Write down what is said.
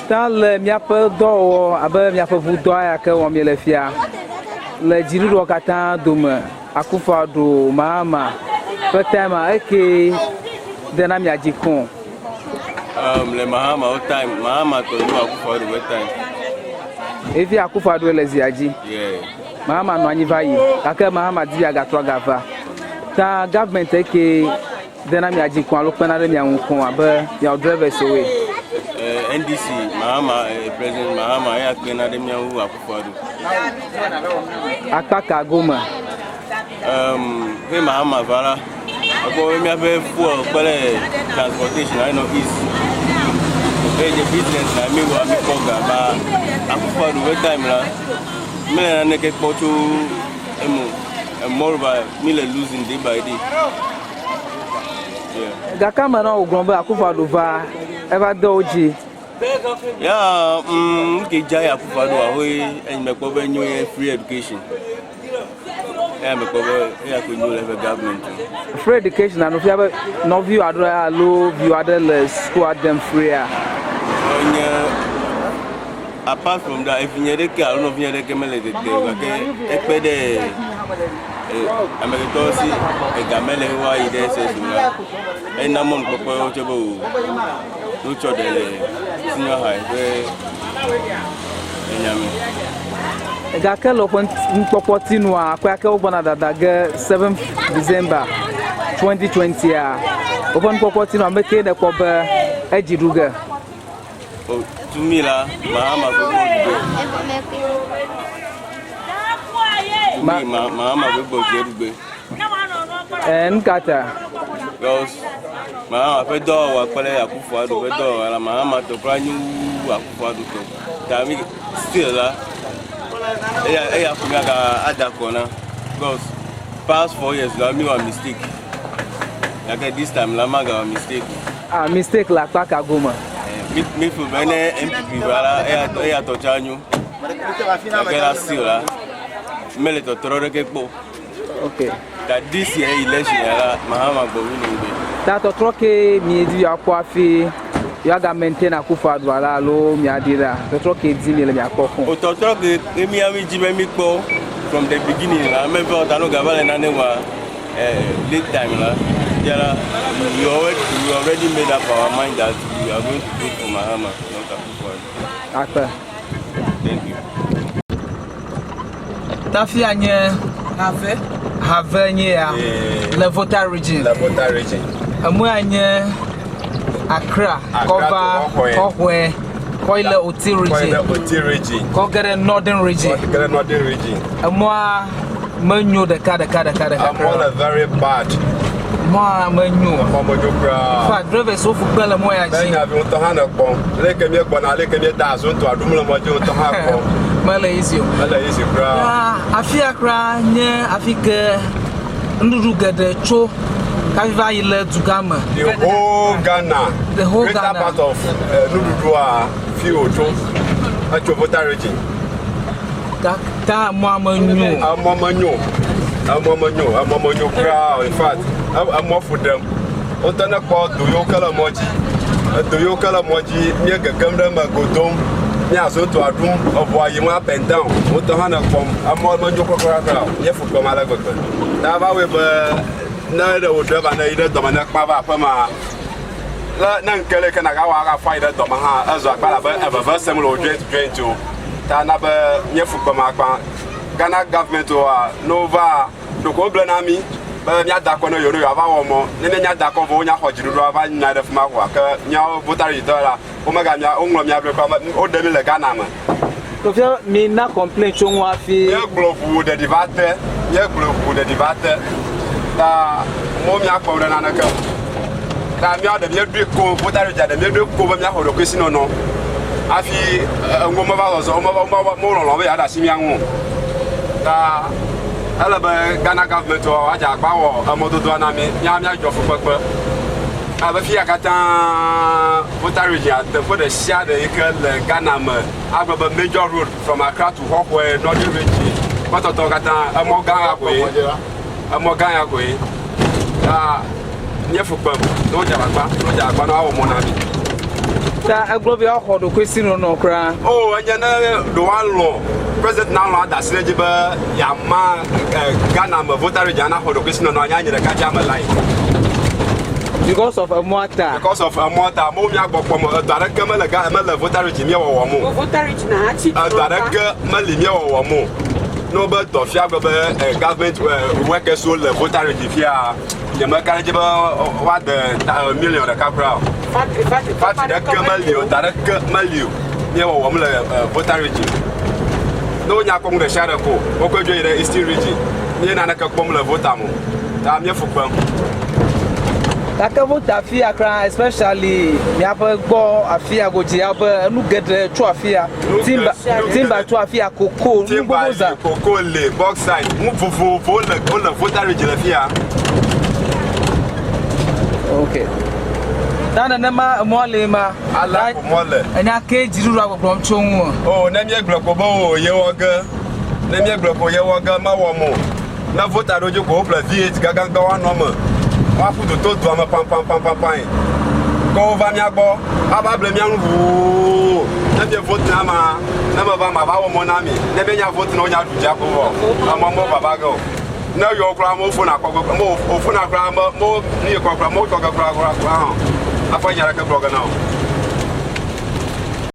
Ta le míaƒe dɔwɔwɔ abe miaƒe ŋudɔ ya ke wɔm míele fia le dziɖuɖuɔ katã dome Akufo Addo, Mahama ƒe time eke de na mia dzi kɔn. Um, le Mahama wo time, Mahama tɔ nyo Akufo Addo ƒe time. Efi Akufo Addo le zia dzi. Yeah. Mahama nɔ anyi va yi gake Mahama di agatrɔ agava. Ta government eke de na mia dzi kɔn alo kpena ɖe mia ŋu kɔn abe miawo drivers woe. Eh, NDC Mahama, eh, President Mahama eya kpena ɖe mia ŋu Akufo Addo. Akpa ka gome? Um, he Mahama va la, ekpɔ be míaƒe fuel kple transportation anɔ easy. Eye dze business la mi wɔ mi kpɔ ga ba Akufo Addo ƒe time la, mele naneke kpɔ tso eme o. And moreover, mi le losing day by day. Yeah. Gake ame na wògblɔ be Akufo Addo va eva de wo dzi. Yeah, mm, nke dza ya Akufo Addo ahoe enyi mekpɔ be nyo ye free education. Eya mekpɔ be eya koe nyo le eƒe government. Free education anu fia be nɔviwò aɖe alo viwò aɖe le sukua dem free a. Enye apart from that, evinye ɖeke alo nɔvinye ɖeke mele dede o gake ekpe ɖe amegbetɔwo si ega mele woayi ɖe SS o la, ena mɔnukpɔkpɔ wo tsɛ be o wotsɔ ɖe le senior high ƒe enya me. Gake le woƒe nukpɔkpɔ ti nua, akɔe ake wogbɔna dada ge 7 December 2020a, woƒe nukpɔkpɔ ti nua, ame kee nèkpɔ be edzi ɖu ge? Oh, to me la, Mahama ƒe gbɔ ɖu ge. To me, Mahama ƒe gbɔ dzi ɖu ge. Eh, nu ka ta? Because Mahama ƒe dɔwɔwɔ kple Akufo Addo ƒe dɔwɔwɔ la, Mahama tɔ kura nyo wu Akufo Addo tɔ. Ta mi still la, eya eya ko miaga ada kɔ na. Because past 4 years la, mi wɔ mistake. Gake this time la, maga wɔ mistake. Ah, mistake le akpa ka gome? Mi mi feel be ne NPP va la, eya eya tɔ tsa nyo. Gake la still la, mele tɔtrɔ ɖeke kpɔ. Ok. Ta this year election ya la, Mahama gbɔ winning be. Ta tɔtrɔ ke miedi yewoakpɔ hafi yewoaga maintain Akufo Addo ala alo miaɖi ɖa? Tɔtrɔ ke di mi le miakpɔ ko? O tɔtrɔ ke ke mía mi dzi be mi kpɔ from the beginning la, me va ta no gava le nane wa late time la. Yeah, la, we already made up our mind that we are going to vote for Mahama, not Akufo Addo. Akpe. Thank you. Tafia nye Have. Have nye ya le Volta region. Le Volta region. Emu ya nye Accra, Accra kɔva to Hohoe. Hohoe, kɔ yi le Oti Kɔ region, le Oti region. kɔ ge ɖe Northern region. Kɔ le Northern region. Emɔa menyo ɖeka ɖeka ɖeka ɖeka. Emɔ le very bad. Mɔa menyo. Emɔ menyo kura. Fa drivers wo fu kpe le mɔ ya Be dzi. nyavi ŋutɔ hã ne kpɔm. Leke míegbɔna, leke míeda azu ŋutɔ aɖum le mɔ dzi ŋutɔ hã kpɔm. Mele easy o. Mele easy kura. Ya afia kura nye afi ke nuɖuɖu geɖe tso hafi va yi le dugã me. The whole Ghana. The whole greater Ghana. part of nuɖuɖua fi wòtso. Etso Volta region. Ta ta mɔa menyo. Emɔ menyo. Emɔ menyo. Emɔ menyo kura. In fact, emɔ fu ɖem. Wotɔ ne kpɔ do yiwo ke le mɔ dzi. Edo yiwo ke le mɔ dzi míegegem ɖe eme godom. Míazo toa ɖum. Eʋua yim up and down. Wotɔ hã ne kpɔm. Emɔ menyo krakrakra o. Míefu kpem ale gbegbe. Ta va wɔe be ne ɖe wò driver ne yi ɖe dɔme ne kpa va aƒemea, le ne ŋke le ke nagawɔ agafa yi ɖe dɔme hã ezɔ akpa labe eveve sem le wò joint joint o. Ta na be míefu kpem akpa. Ghana government woa, ne wova ɖeko woble na mí be míada akɔ ne yewo ne yewoava wɔ mɔ. Ne míanya da akɔ vɔ wonya xɔ dziɖuɖua va nɔ anyi ɖe fi ma koa ke míawo Volta region tɔwo la womega mía woŋlɔ mía ɖo kura woɖe mí le Ghana me. Fifia mi na complain tso ŋu hafi. Míegblɔ ʋu ɖeɖi va te. Míegblɔ ʋu ɖeɖi va te. Ta mo míakpɔ ɖe naneke o. Ta míawo ɖe míeɖoe ko Volta region ɖe míeɖoe ko be míaxɔ ɖokuisinɔnɔ hafi enuwo meva zɔzɔ womeva womeva wolɔlɔ̃ be yewoaɖe asi mía ŋu o. Ta ele be Ghana government woadze agbagba awɔ emɔdodoa na mí mía míadzɔ fukpekpe. Abe fiya katã Volta Region teƒe ɖe sia ɖe yi ke le Ghana me agblɔ be major road from Accra to Hohoe, Northern Region kpɔtɔtɔwo katã emɔ gã ya koe emɔ gã ya koe ta nye fu kpem ne wodze agbagba ne wodze agbagba ne woawɔ mɔ na mi. Ta egblɔ be woaxɔ ɖokuisinɔnɔ kura. O enye ne ɖe woalɔ̃ president nalɔ̃ ada asi ɖe edzi be yeama Ghana me Volta Region naxɔ ɖokuisinɔnɔ anya nye ɖeka dze ame lae. Because of emɔa ta. Because of emɔa ta amewo mía gbɔ kpɔm edɔ aɖeke mele Ga mele Volta Region mía wɔwɔm o. Volta Region hã tsi Edɔ aɖeke meli mía wɔwɔm o. Ne wobe dɔ fia gblɔ be eh, government eh, workers wo le Volta Region fia nyemeka ɖe edzi be woade ta million ɖeka kura o. Factory factory Factory ɖeke meli o, da ɖeke meli o. Mía wɔwɔm le eh, Volta Region. Ne wonya kpɔ nu ɖe sia ɖe ko wokɔe dzo yi ɖe Eastern Region. Mía naneke kpɔm le Volta me o. Ta mía fu kpem. Gake Volta afia kura especially miaƒe gbɔ afia godzi ya be enu geɖe tso afia. Timber timber tso afia koko nu Timber gbogbo zã. li, koko li, bauxite, nu vovovowo le wole Volta Region le fia. Ok. Ta nenema emɔa le ma. Ale ko mɔ le. Enya ke dziɖuɖua gbɔgblɔm tso ŋu. O ne míegblɔ ko be o yewɔ ge, ne míegblɔ ko yewɔ ge mewɔm o. Ne Volta ɖo dzi ko woƒle V8 gãgãgã woanɔ eme, woaƒu du to dua me pampampampampae. Ke wova mía gbɔ, ava ble mía nu ʋuu. Ne mie vote na ma, ne meva mava wɔ mɔ na mi. Ne mienya vote na wonya ɖu dzi ko vɔ. Emɔ me vava ge o. Ne yɔ kura mo fona kɔ ge mo fona kura mo mo nu yi kɔ kura mo tsɔ ge kura kura kura hã. Afɔ nya ɖeke gblɔ ge na o.